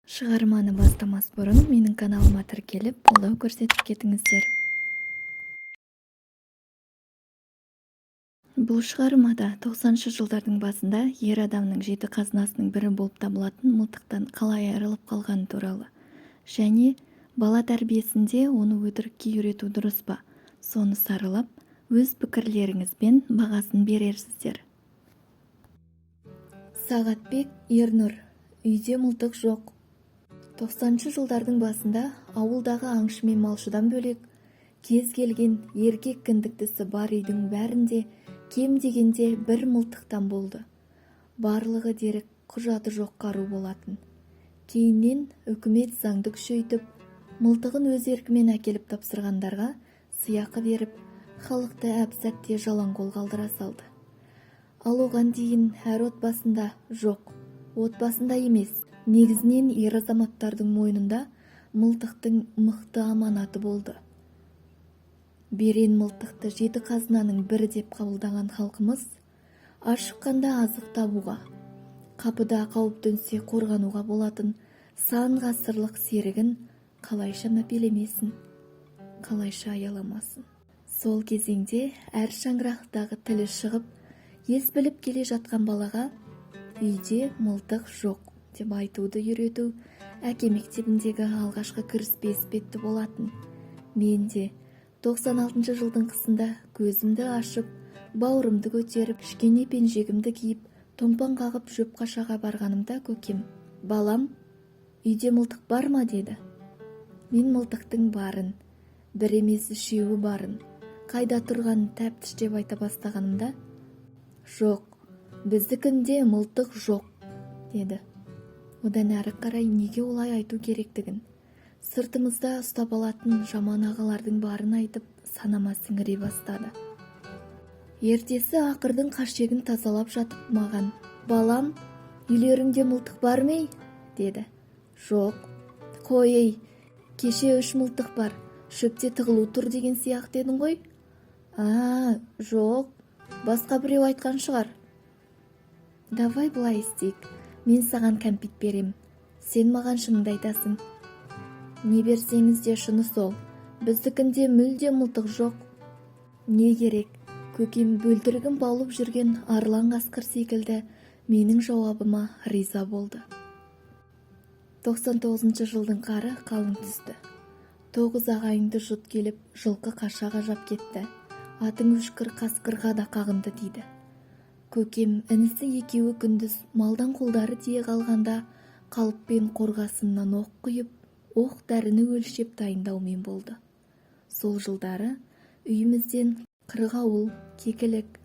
Шығарманы бастамас бұрын менің каналыма тіркеліп, қолдау көрсетіп кетіңіздер. Бұл шығармада 90-шы жылдардың басында ер адамның жеті қазынасының бірі болып табылатын мылтықтан қалай айырылып қалғаны туралы және бала тәрбиесінде оны өтірікке үйрету дұрыс па, соны саралап, өз пікірлеріңізбен бағасын берерсіздер. Сағатбек Ернұр. Үйде мылтық жоқ. 90-шы жылдардың басында ауылдағы аңшы мен малшыдан бөлек, кез келген еркек кіндіктісі бар үйдің бәрінде кем дегенде бір мылтықтан болды. Барлығы дерек құжаты жоқ қару болатын. Кейіннен үкімет заңды күшейтіп, мылтығын өз еркімен әкеліп тапсырғандарға сыйақы беріп, халықты әп-сәтте жалаңқол қалдыра салды. Ал оған дейін әр отбасында жоқ, отбасында емес, негізінен ер азаматтардың мойнында мылтықтың мықты аманаты болды. Берен мылтықты жеті қазынаның бірі деп қабылдаған халқымыз ашыққанда азық табуға, қапыда қауіп төнсе қорғануға болатын сан ғасырлық серігін қалайша мәпелемесін, қалайша аяламасын. Сол кезеңде әр шаңырақтағы тілі шығып, ес біліп келе жатқан балаға үйде мылтық жоқ деп айтуды үйрету әке мектебіндегі алғашқы кіріспе іспетті болатын. Мен де 96-шы жылдың қысында көзімді ашып, бауырымды көтеріп, кішкене пенжегімді киіп, томпаң қағып шөп қашаға барғанымда көкем: «Балам, үйде мылтық бар ма?» – деді. Мен мылтықтың барын, бір емес үшеуі барын, қайда тұрғанын тәптіштеп айта бастағанымда: «Жоқ, біздікінде мылтық жоқ», – деді. Одан әрі қарай неге олай айту керектігін, сыртымызда ұстап алатын жаман ағалардың барын айтып, санама сіңіре бастады. Ертесі ақырдың қашегін тазалап жатып маған: «Балам, үйлеріңде мылтық бар ма ей?» – деді. «Жоқ». «Қой ей, кеше үш мылтық бар, шөпте тығылу тұр деген сияқты едің ғой». «А, жоқ, басқа біреу айтқан шығар». «Давай былай істейік, мен саған кәмпит берем, сен маған шыныңды айтасың». «Не берсеңіз де шыны сол, біздікінде мүлде мылтық жоқ». Не керек, көкем бөлтірігін баулып жүрген арлан қасқыр секілді менің жауабыма риза болды. 99-шы жылдың қары қалың түсті. Тоғыз ағайынды жұт келіп, жылқы қаша қажап кетті. Атың өшкір қасқырға да қағынды дейді. Көкем інісі екеуі күндіз малдан қолдары тие қалғанда қалыппен қорғасыннан оқ құйып, оқ дәріні өлшеп дайындаумен болды. Сол жылдары үйімізден қырғауыл, кекілік,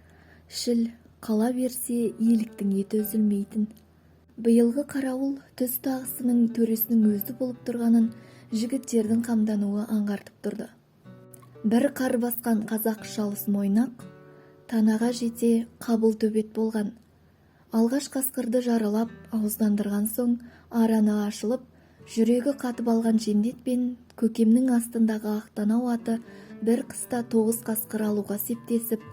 шіл, қала берсе еліктің еті үзілмейтін. Биылғы қарауыл түз тағысының төресінің өзі болып тұрғанын жігіттердің қамдануы аңғартып тұрды. Бір қар басқан қазақ шалыс мойнақ танаға жете қабыл төбет болған. Алғаш қасқырды жаралап, ауыздандырған соң араны ашылып, жүрегі қатып алған Жендет пен көкемнің астындағы ақтанау аты бір қыста 9 қасқыр алуға септесіп,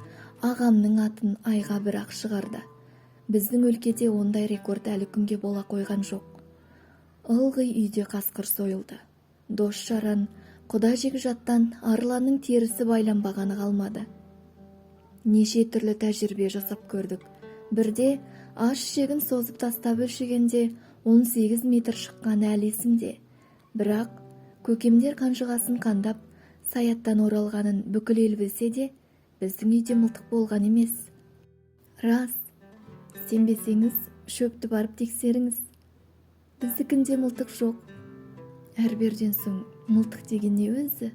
ағамның атын айға бір-ақ шығарды. Біздің өлкеде ондай рекорд әлі күнге бола қойған жоқ. Ылғи үйде қасқыр сойылды. Дос-жаран, құда-жекжаттан арланның терісі байланбағаны қалмады. Неше түрлі тәжірибе жасап көрдік. Бірде аш ішегін созып тастап өлшегенде 18 метр шыққаны әлі есімде. Бірақ көкемдер қанжығасын қандап, саяттан оралғанын бүкіл ел білсе де, біздің үйде мылтық болған емес. Рас, сенбесеңіз, шөпті барып тексеріңіз. Біздікінде мылтық жоқ. Әрберден соң мылтық деген не өзі?